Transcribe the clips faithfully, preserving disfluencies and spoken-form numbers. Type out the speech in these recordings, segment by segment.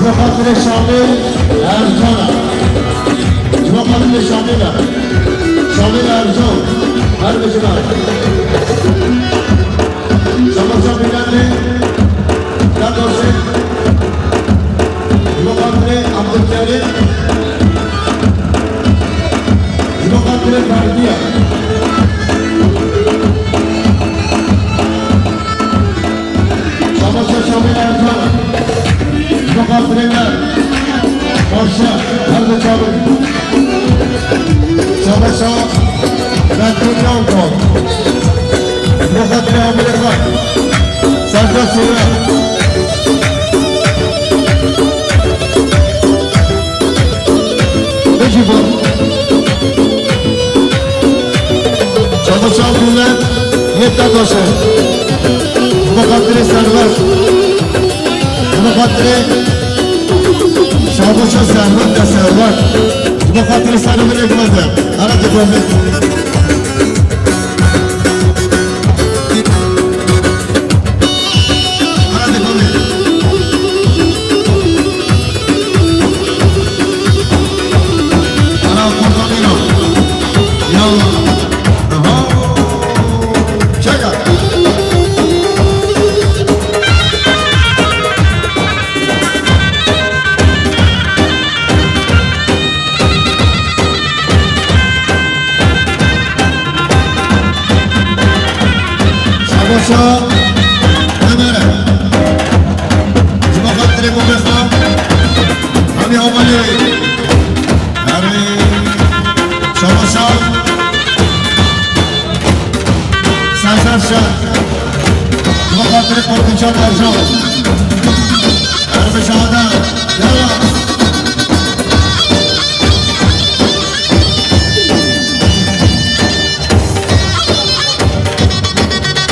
Ji bo xatirê Şamîl Ercan e. Ji bo xatirê Şamîl e. Şamîl Ercan. Her bijî me. Şabaş Şamîl Ercan. Ji bo xatirê Abdulkerîm. Ji bo xatirê Ferdiye. Şabaş Şamîl Ercan. Ji bo xatirê me. Paşa, her bi çavin. Şabaş Berkut Yanko. Ji bo xatirê Amirê xwe. Serdar Sîra. Bijî bo. Çabaşa Abdullah yê te doşe. Ji bo xatirê Server. Ji bo xatirê Çabaşa Server de Server. Ji bo xatirê Server ekmeze. Ara dikomê. Ara dikomê. Ana kurbanîna. Yallah. Aha. Çeka. Şabaşa Emre. Ji bo xatirê Mûmê xwe. Hemî Amalê. Erê. Şabaşa Sezer Şen. Ji bo xatirê Korkûçan Ercan. Erbe şahada. Yala.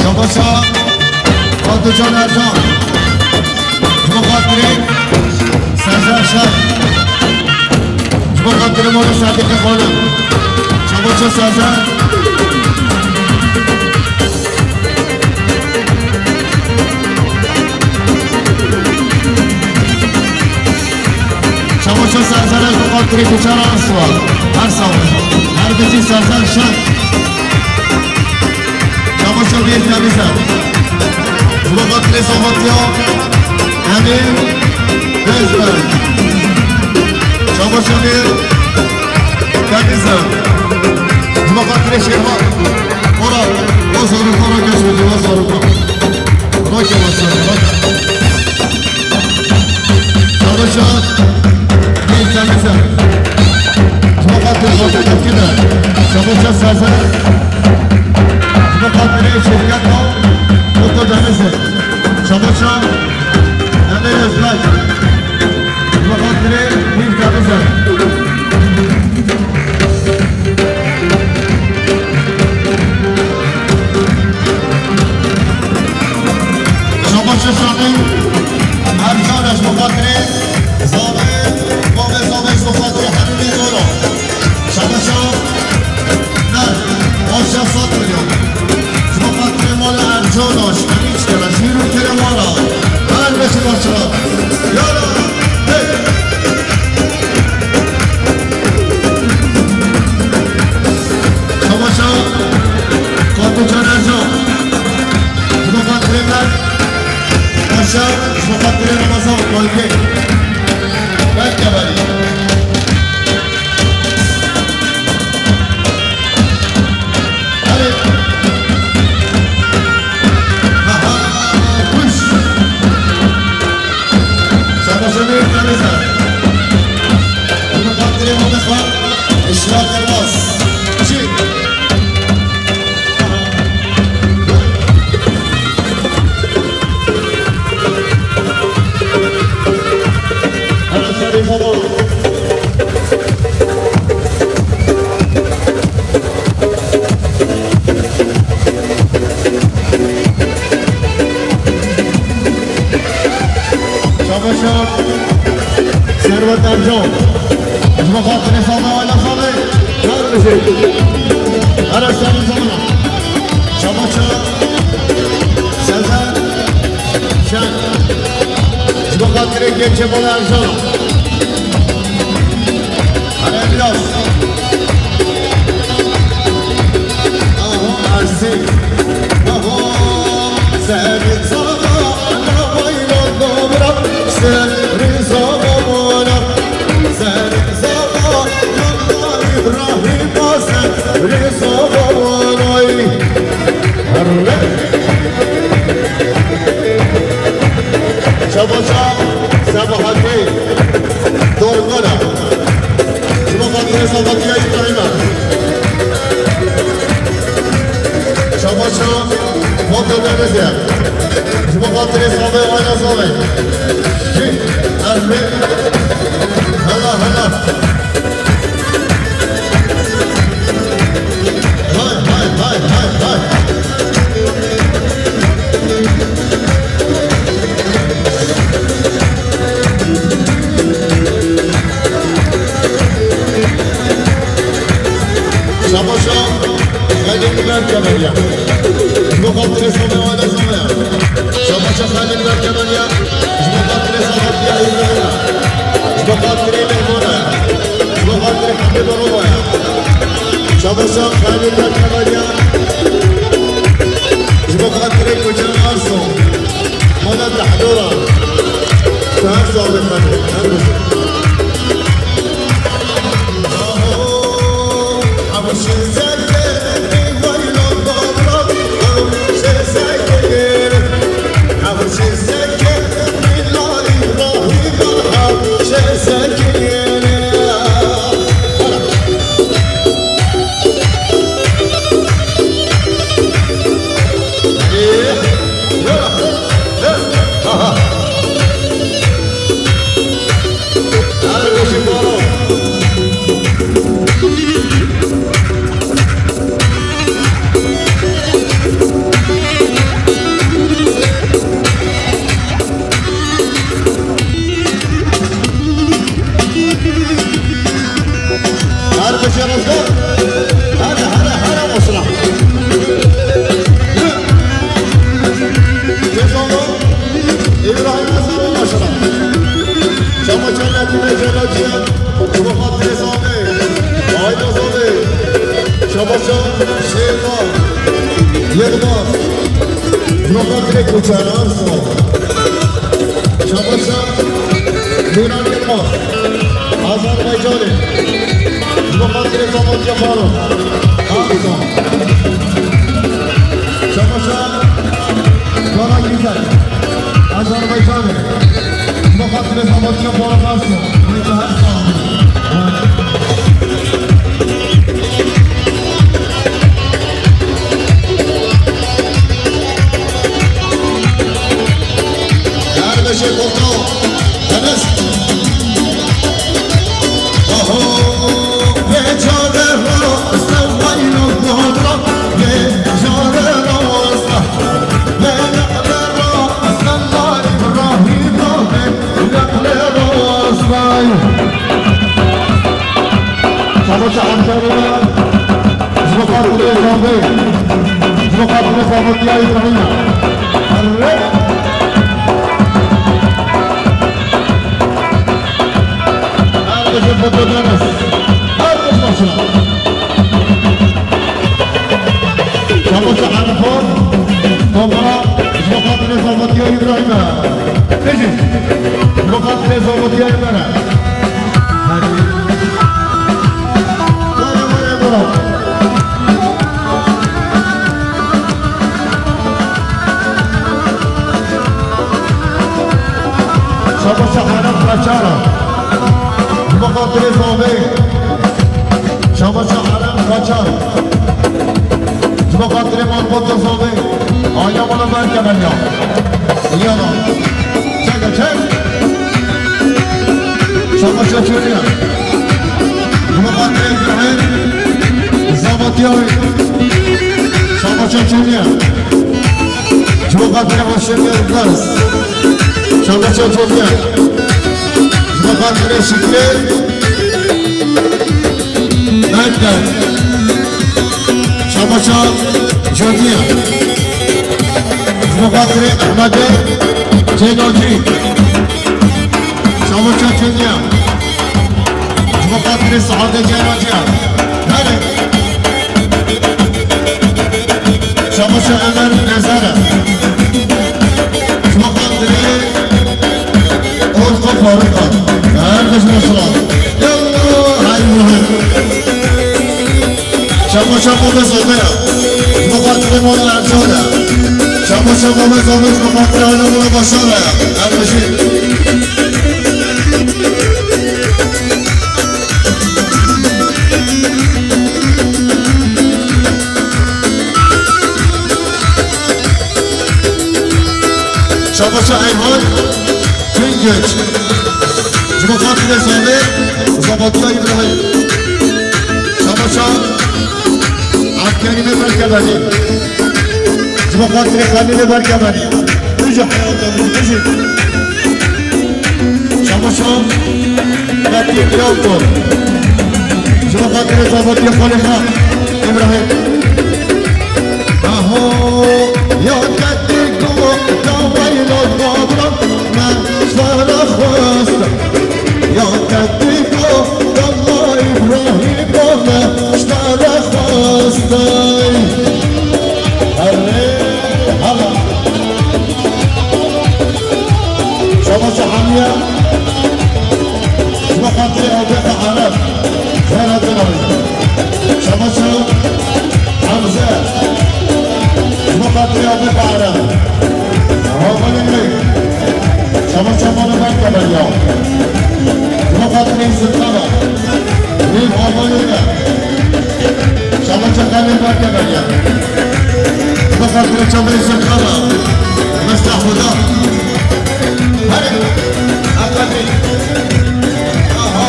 Çabaşa Fatucan Ercan. Ji bo xatirê Sezer Şen. Ji bo xatirê Molo Sadiqê Xanim. Çabaşa Sezer. Çabaşa Sezer ji bo xatirê Guçara Aswa. Her sağ olun. Her biçî Sezer Şen. Çabaşa bir temize. Ji bo xatirê Sabatya Emîr Bezber. Çabaşa bir temize. Ji bo xatirê Şêrvan. Ora, o zarokara geç bicî, o zarokara. Rake başladı, rake. Çabaşa bir temize. Ji bo xatirê Xatê Tevkî de. Çabaşa Sezer. Ji bo xatirê şirketa Oto Denizê. Çabaşa Emê Özbek. Ji bo xatirê bir temize. Çabaşa Şamîl, her cara ji bo xatirê zavê, bavê zavê ji bo xatirê hemî wala. Çabaşa, ne, paşa sed milyon. Ji bo xatirê mala Ercana, ji hemî çikela, jîr û keremana. Her beşi başla. Yala, hey! Çabaşa, Fatucan Ercan. Ji bo xatirê me, paşa, ji bo xatirê Ramazan Kalkê. Berke berî. Hadi. Aha, kuş. Çabaşa bir temize. Ji bo xatirê Mehmet Xan, Işrak Elmas. Çi? Her serê xwe. Çabaşa Servet Ercan. Ji bo xatirê Same Ala Same. Çabaşa Sezer Şen. Ji bo Direkt geçe bana Ercan. Hadi biraz. Aha, Ersin. Aha, sen sana bayram dobra, sen sana bana, sen sana İbrahim, sen sana bana. Şabaşa Sebahatî Dormana. Ji bo xatirê Sebahatîya Îbrahîm e. Şabaşa Fatma Deniz e. Ji bo xatirê Savê, aîla Savê. Jî, ez ê. Hela, hela. Hay, hay, hay, hay, hay. Şabaşa Xelîl Berkemeriya. Ji bo xatirê Savê, aîla Savê. Şabaşa Xelîl Berkemeriya. Ji bo xatirê Sabatîya Îbrahîm e. Ji bo xatirê Leyvana. Ji bo xatirê Hemdê Baroba ye. Şabaşa Xelîl Berkemeriya. Ji bo xatirê Koçan Arso. Mala Tehdora. Her sal bixwîne. Her bisin. Her biçe rizgar. Hele, hele, hele, olsun. Tez oldu. İbrahim Hasan başına. Çamaşır Netime Celalciye. Şabaşa Tez abi. Ayda Zabi. Şabaşa Şeyma. Yılmaz. Şabaşa direkt uçar. Arso. Şabaşa Miran Yılmaz. Azerbaycanê. Ji bo xatirê Sametya Faro. Arso. Şabaşa Kara Güzel. Azerbaycanê. Ji bo xatirê Sametya Faro, Arso. Wê te her sal. Her beşê Porto. Enes. Aho, vê carê rast e, vay lo, vay lo, vê carê rast e. Vê carê rast e, vay Îbrahîm, vê carê rast e. Şabaşa Ankara'ya. Ji bo xatirê Zavê. Ji bo xatirê Zavê ya Îbrahîm. Erre. Her biçim Foto Deniz. Her biçim başına. Şabaşa Arifan. Topara. Ji bo xatirê Zavê ya Îbrahîm. Bêjin. Ji bo xatirê Zavê ya Îbrahîm. Şabaşa Arap Kaçara. Ji bo xatirê Zavê. Şabaşa Arap Kaçar. Ji bo xatirê malbata Zavê. Aile bana berke ben ya. Yana. Çek, çek. Şabaşa Çönya. Ji bo xatirê Îbrahîm. Zabatya wê. Şabaşa Çönya. Ji bo xatirê Haşimê Ilgaz. Şabaşa Çönya. Ji bo xatirê Şikrê. Mehmet. Şabaşa Çönya. Ji bo xatirê Ehmedê Cênacî. Çamoça Çindiya. Ji bo xatirê Sehadê Ceyranciya. Hadi. Çamoça Ömer Nezara. Ji bo xatirê Orko Faruk Xan. Her kez mesela. Yallah, hay muhim. Çamoça Mehmet Zade. Ji bo xatirê Mola Ercan e. Çamoça Mehmet Zade, ji bo xatirê Ala Mola Başar e. Her kez. Çamoça Eyhan Güngöç. Ji bo xatirê Zade, Zabatiya İbrahim. Çamoça Abdülkerimê Berkemenî. Ji bo xatirê Xelîlê Berkemenî. Bijî heyata min, bijî. Çamoça Metin Yalto. Ji bo xatirê Zabatiya Xalîfa İbrahim. Aho, ya ketî ku dawaylo babra me ji te re xwest. Ya ketî ku dama İbrahîm me ji te re xwest. Erê, hala. Şabaş Hamiye. Ji bo xatirê Ewbeqa Ereb. Xêr hatin navê. Şabaş Hemze. Ji bo xatirê Ewbeqa Ereb. Havalê me. Şabaş Havalê me keberiya. Ji bo xatirê Zirkaba. Rîv havalê me. Şabaş Havalê me keberiya. Bi xatirê çavê Zirkaba, Mesla Xuda. Herê, heqetî. Aha.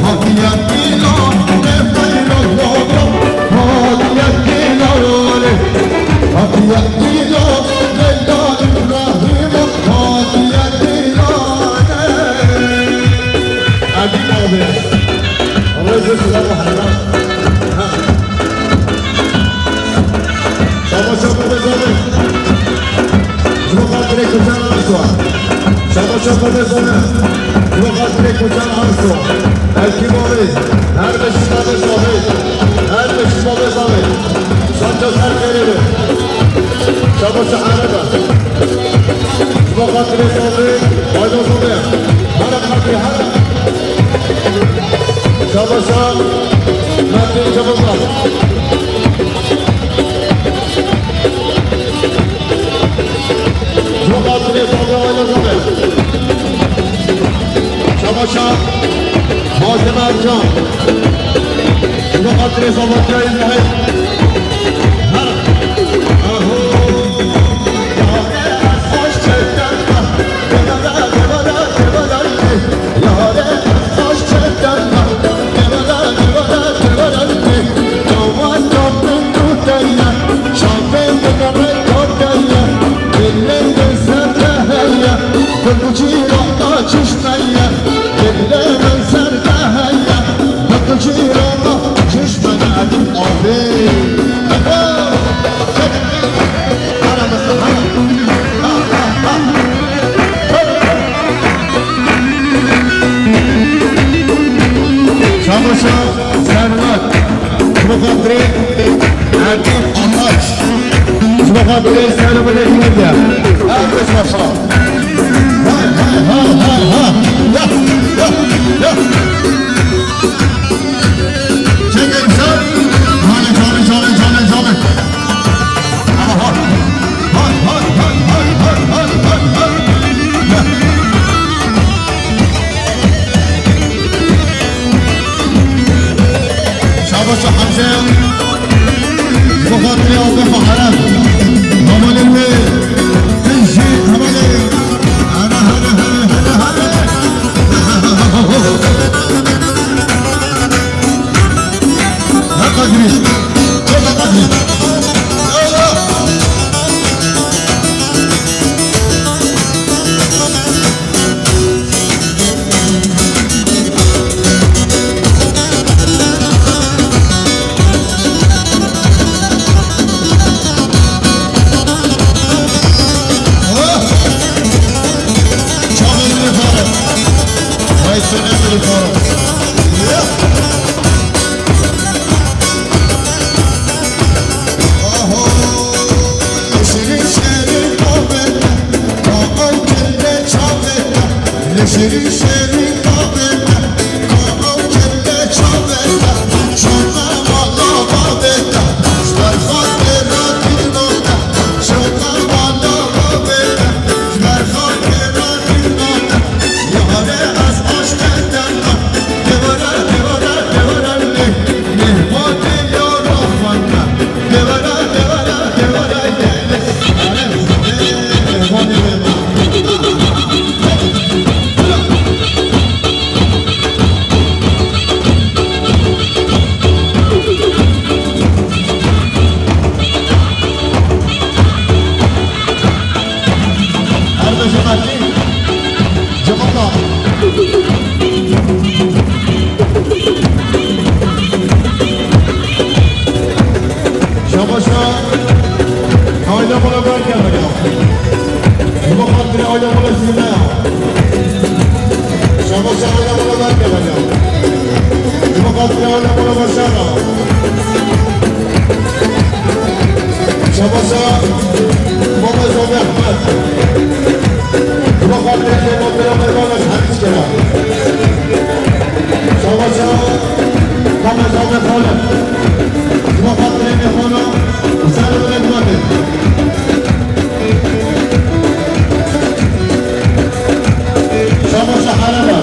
Hatiye dîla, ne xeyra baba. Hatiye dîla, hatiye dîla, Leyla İbrahim, hatiye dîla. Edî abi. Rêzê silav û hela. Ha. Şabaş şabaş Zane. Ji bo xatirê Kurdan Arso. Şabaş şabaş Zane. Ji bo xatirê Kurdan Arso. Elkî Bavê. Her beş şabaş Zane. Her beş şabaş Zane. Sanca ser kerê. Şabaş Erebe. Ji bo xatirê Zane. Hayda Zane. Hara xatirê hara. Şabaşa Metin Çavuzlar. Ji bo xatirê Sabra Ayazade. Şabaşa Malzeme Ercan. Ji bo xatirê Sabatiya Îbrahîm. Her. Aho. Çamaşa Servet. Ji bo xatirê Erdî Ataş. Ji bo xatirê Servet Medya. Her kes başa. Hay, hay, hay, hay, ha. Ya, ya, ya. Çekin sen. Hadi canım, canım, canım, canım. Aha. Hay, hay, hay. Şabaş Hemze. Bi xatirê Abefa Ereb. Hevalên wê. Tijî hevalê. Hadi, hadi, hadi, hadi, hadi. Şabaşa, aile bana ver gelmedi. Bu kadar aile bana sizin ya. Şabaşa, aile bana ver gelmedi. Bu kadar aile bana başara. Şabaşa, baba Zahmet. Baba Zahmet, baba Zahmet, her iş kere. Şabaşa, baba Zahmet, baba Zahmet, baba Zahmet. Şabaşa, Araba.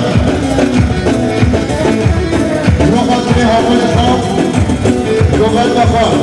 Şabaşa, Araba.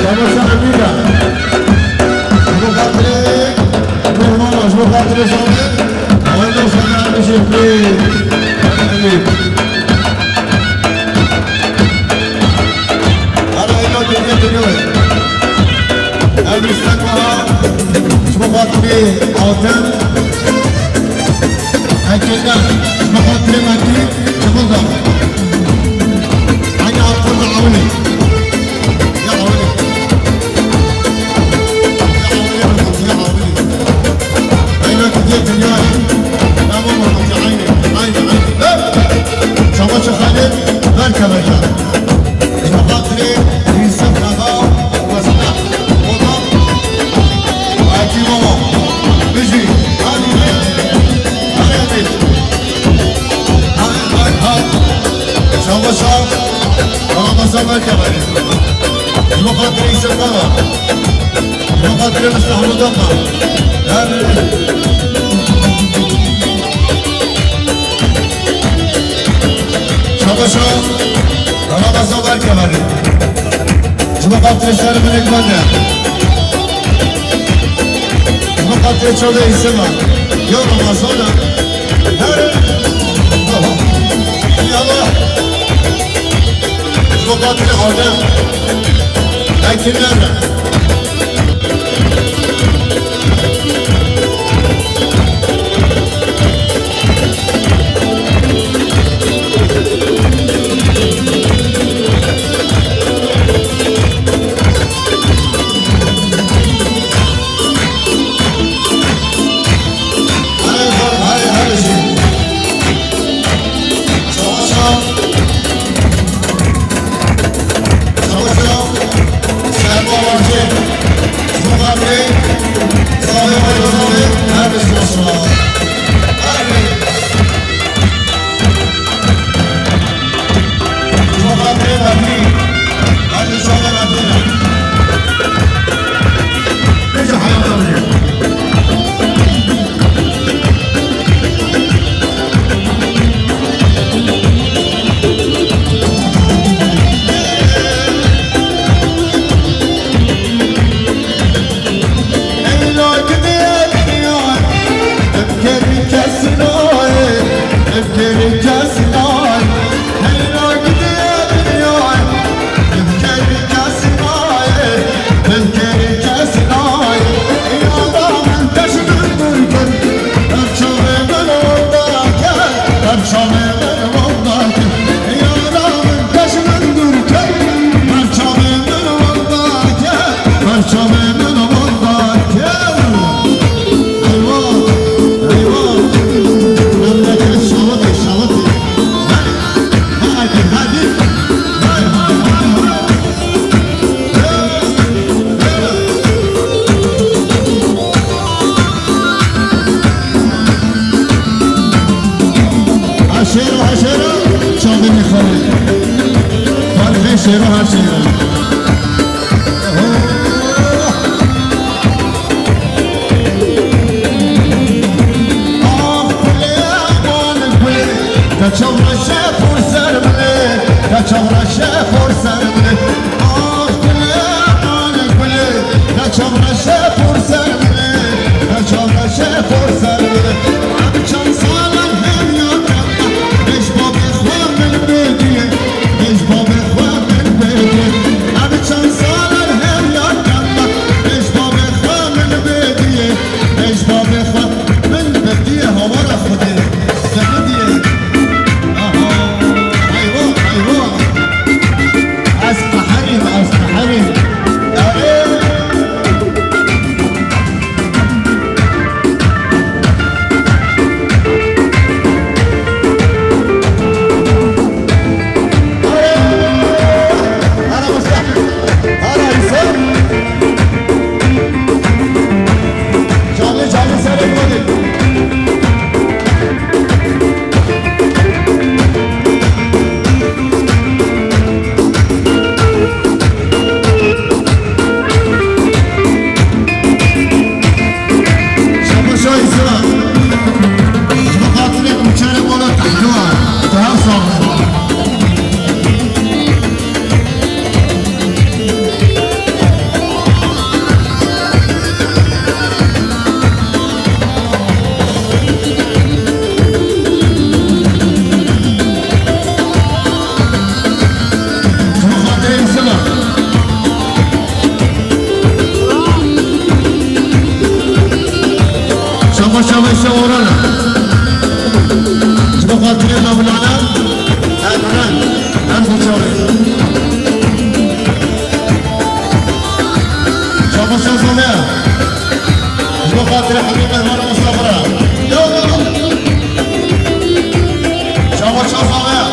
Şabaşa Emîra. Ji bo xatirê mehmana, ji bo xatirê Samet. Haydi, Samet, Emîra. Hala êno dêriyê dêriyê. Ev rîştek wiha ji bo xatirê Atem. Ekêne ji bo xatirê Metî, ji bo da. Eynî Atem da ewilê. Ya ewilê. Ya ewilê, ya ewilê. Eynî Atem dinyayê. Tamam, tamam, eynî, eynî, eynî. Şabaşa Xalid, ver kemeka. Ji bo xatirê Yûsif Xefa, Wezîra, Oda, Hekîm Oda. Bijî, hadi, hadi, hadi. Hay, hay, hay. Şabaşa. Ramazan Erkeverî. Ji bo xatirê Îsefana. Ji bo xatirê Mistehmuda me. Her Şabaşa Ramazan Erkeverî. Ji bo xatirê şerê min ê guhane. Ji bo xatirê çavê Îsema. Ya Ramazan e. Her. Yallah. Ji bo xatirê Adem. Ekin nere. Heşêro, heşêro, çavê min xwe. Farqê şêro her şêro. Ez qeherîm, ez qeherîm. Erê! Ara Musa! Ara Îsa! Canlı canlı seyredin. Şabaşa Îsra. Ji bo xatirê Kuçerê Mola Tehlûa. Tu her sax. Şabaş, şabaş, şabaş, orana. Ji bo xatirê Mevlana, Erdogan, her xwe çawe. Şabaş, şabaş, şabaş. Ji bo xatirê hemî mehman misafira. Ya, ya. Şabaş, şabaş, şabaş.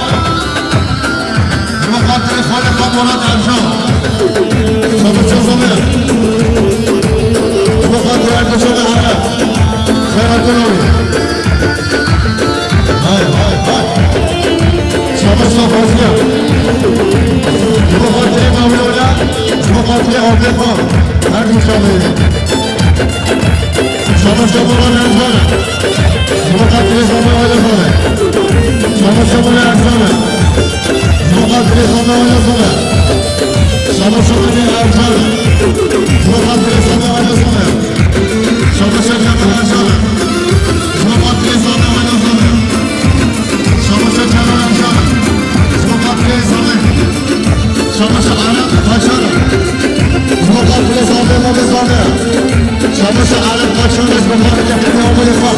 Ji bo xatirê xalê xwe Polat Ercan. Şabaş, şabaş, şabaş. Ji bo xatirê Erdogan, Xeyra Koloğlu. Hay, hay, hay. Şabaş, şabaş, şabaş. Her du şaxê. Şabaş Şaban Erzan. Ji bo xatirê Sami Aydazan e. Şabaş Şaban Erzan. Ji bo xatirê Sami Aydazan e. Şabaş Şaban Erzan. Ji bo xatirê Sami Aydazan e. Şabaş Şaban Erzan. Ji bo xatirê Sami Aydazan e. Şabaş Şaban Erzan. Ji bo xatirê Sami. Şabaş Ereb Paşa. Ji bo xatirê Sami Aydazan e. Şabaş Ereb Paşa. Ji bo xatirê Sami Aydazan e.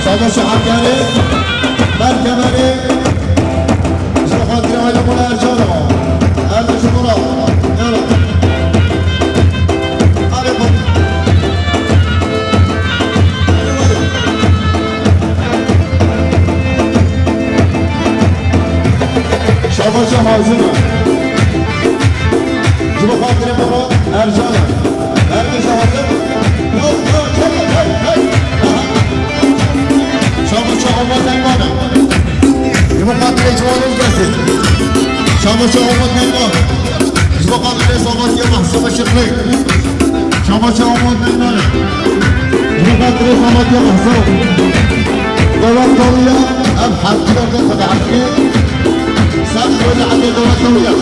Şabaş Hakkari, Berkemerê, ji bo xatirê aile Mola Ercan e. Erdê ji Mola. Yala. Hadi bak. Şabaş hazir e. Ji bo xatirê Mola Ercan e. Herkes hazır. Yok, yok, yok, yok, yok. Aha. Şabaş Ahmet Elvan. Ji bo xatirê ciwanên kesê. Şabaş Ahmet Elvan. Ji bo xatirê Sametiyê Mehsûm Işıklı. Şabaş Ahmet Elvan. Ji bo xatirê Sametiyê Mehsûm. Dewlet Kawiya, ev hevdî de xwe dihefkê. Ser xwe dihefkê Dewlet Kawiya.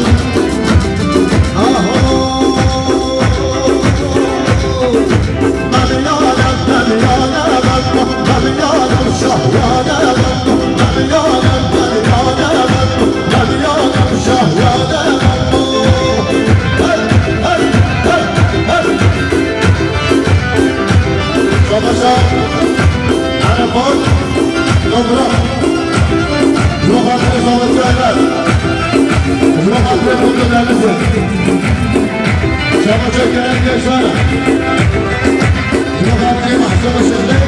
Şabaşa, Arafat, Dobra. Ji bo xatirê Sametî Ayber. Ji bo xatirê Fûtbol Dernizê. Şabaşa Kerem Yaşar. Ji bo xatirê Mehsûm Işıklı.